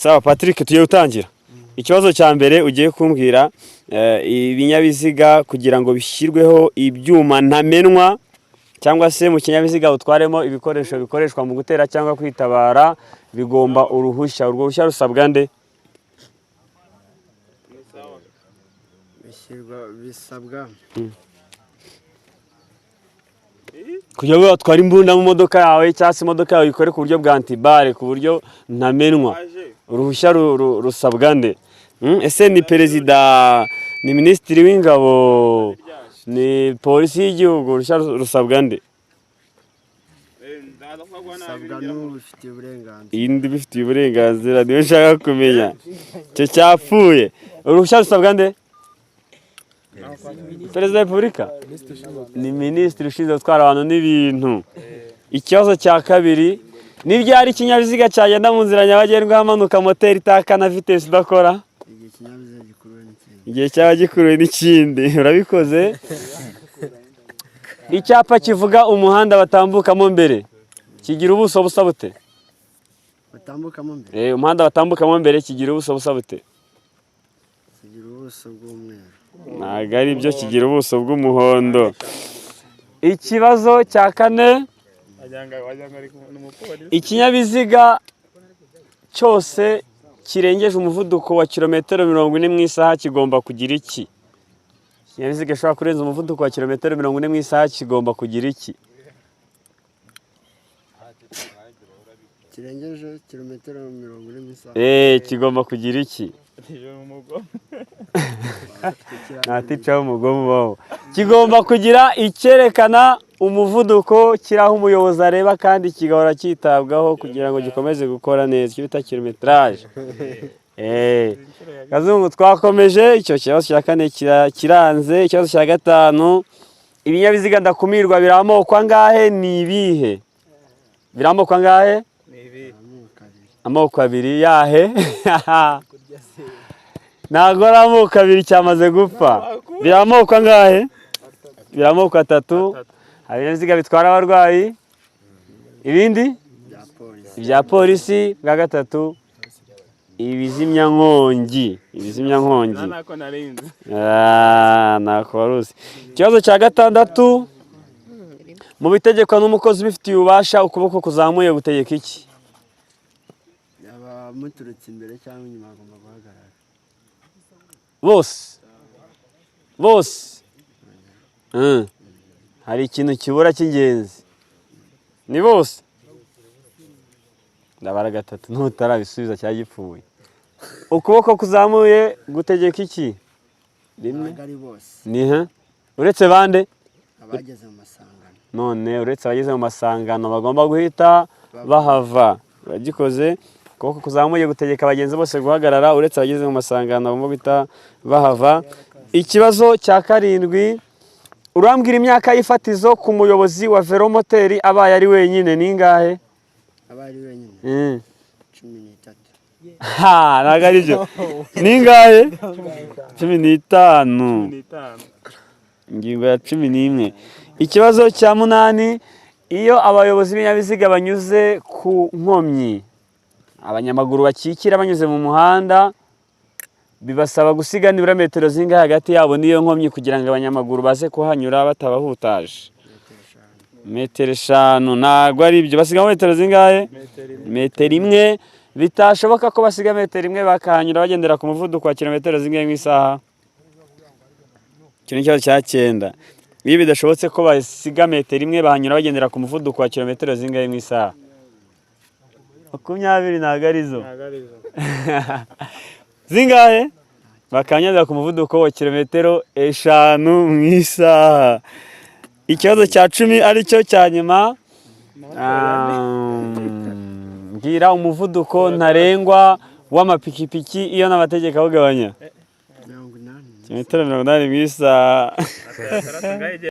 Sawa Patrick, tugiye gutangira. Ikibazo cya mbere ugiye kumbwira, ibinyabiziga kugira ngo bishyirweho ibyuma ntamenwa, cyangwa se mu kinyabiziga utwaremo ibikoresho bikoreshwa mu gutera cyangwa kwitabara, bigomba uruhushya. Urwo ruhushya rusabwa nde? Bishyirwa, bisabwa. Kugira ngo watware imbunda mu modoka yawe, cyangwa se imodoka yawe ikore ku buryo bwa anti-balles, ku buryo ntamenwa, uruhushya rusabwa nde? Ese ni perezida, ni minisitiri w'ingabo, ni polisi y'igihugu? Uruhushya rusabwa nde? Bisabwa n'ubifitiye uburenganzira. Iyi ndi bifitiye uburenganzira niyo nshaka kumenya. Icyo cyapfuye. Uruhushya rusabwa nde? Perezida wa Repubulika? Ni minisitiri ushinzwe gutwara abantu n'ibintu. Ikibazo cya kabiri: ni ryari ikinyabiziga cyagenda mu nzira nyabagendwa hamanuka moteri itaka na vitesse idakora? Igihe ikinyabiziga gikuruwe n'ikindi. Igihe cyaba gikuruwe n'ikindi. Urabikoze. Icyapa kivuga umuhanda batambukamo mbere kigira ubuso busa bute? Batambukamo mbere? Umuhanda batambukamo mbere kigira ubuso busa bute? Kigira ubuso bw'umweru. Ntabwo ari byo, kigira ubuso bw'umuhondo. Ikibazo cya kane: ikinyabiziga cyose kirengeje umuvuduko wa kilometero 40 mu isaha kigomba kugira iki? Ikinyabiziga gishobora kurenza umuvuduko wa kilometero 40 mu isaha kigomba kugira iki? Kirengeje kilometero 40 mu isaha? Kigomba kugira iki? Nta tica w'umugomo ubaho. Kigomba kugira icyerekana umuvuduko kiri aho umuyobozi areba, kandi kigahora cyitabwaho kugira ngo gikomeze gukora neza, icyo bita kilométrage. Kazungu, twakomeje. Icyo kibazo cya kane kiranze. Ikibazo cya gatanu: ibinyabiziga ndakumirwa biri amoko angahe? Ni ibihe? Biri amoko angahe? Amoko abiri. Amoko abiri yahe? Ntabwo ari amoko abiri, cyamaze gupfa. Biri amoko angahe? Biri amoko atatu. Hari ibinyabiziga bitwara abarwayi, ibindi Bya polisi. Ibya polisi, bwa gatatu ibizimyankongi. Ibizimyankongi. Ntako narinzi. Ah, ntako wari uzi. Ikibazo cya gatandatu: mu bitegekwa n'umukozi ubifitiye ububasha, ukuboko kuzamuye gutegeka iki? Abamuturutse imbere cyangwa inyuma bagomba guhagarara. Bose bose. Hari ikintu kibura cy'ingenzi. Ni bose. Ndabara gatatu, nutarabisubiza cyagipfuye. Ukuboko kuzamuye gutegeka iki? Rimwe. Ntabwo ari bose. Ni he? Uretse bande? Abageze mu masangano. None uretse abageze mu masangano bagomba guhita bahava. Uragikoze. Ukuboko kuzamuye gutegeka abagenzi bose guhagarara, uretse abageze mu masangano bagomba guhita bahava. Ikibazo cya karindwi: urambwira imyaka y'ifatizo ku muyobozi wa velomoteri abaye ari wenyine ni ingahe? Aba ari wenyine? 13. Ha, ntabwo ari byo. Ni ingahe? 15. 15. Ingingo ya 11. Ikibazo cya munani: iyo abayobozi b'ibinyabiziga banyuze ku nkomyi abanyamaguru bakikira banyuze mu muhanda, bibasaba gusiga nibura metero zingahe hagati yabo n'iyo nkomyi kugira ngo abanyamaguru baze kuhanyura batabahutaje? Metero 5. Metero 5 ntabwo ari ibyo. Basigamo metero zingahe? Metero 1. Metero 1. Bitashoboka ko basiga metero 1, bakahanyura bagendera ku muvuduko wa kilometero zingahe mu isaha? Icyo ni ikibazo cya cyenda. Iyo bidashobotse ko basiga metero 1, bahanyura bagendera ku muvuduko wa kilometero zingahe mu isaha? 20 ntabwo arizo. Ntabwo arizo. Zingahe? Bakanyura ku muvuduko wa kilometero 5 mu isaha. Ikibazo cya 10, aricyo cya nyuma. Mbwira umuvuduko ntarengwa w'amapikipiki iyo n'amategeko awugabanya. 80. Kilometero 80 mu isaha.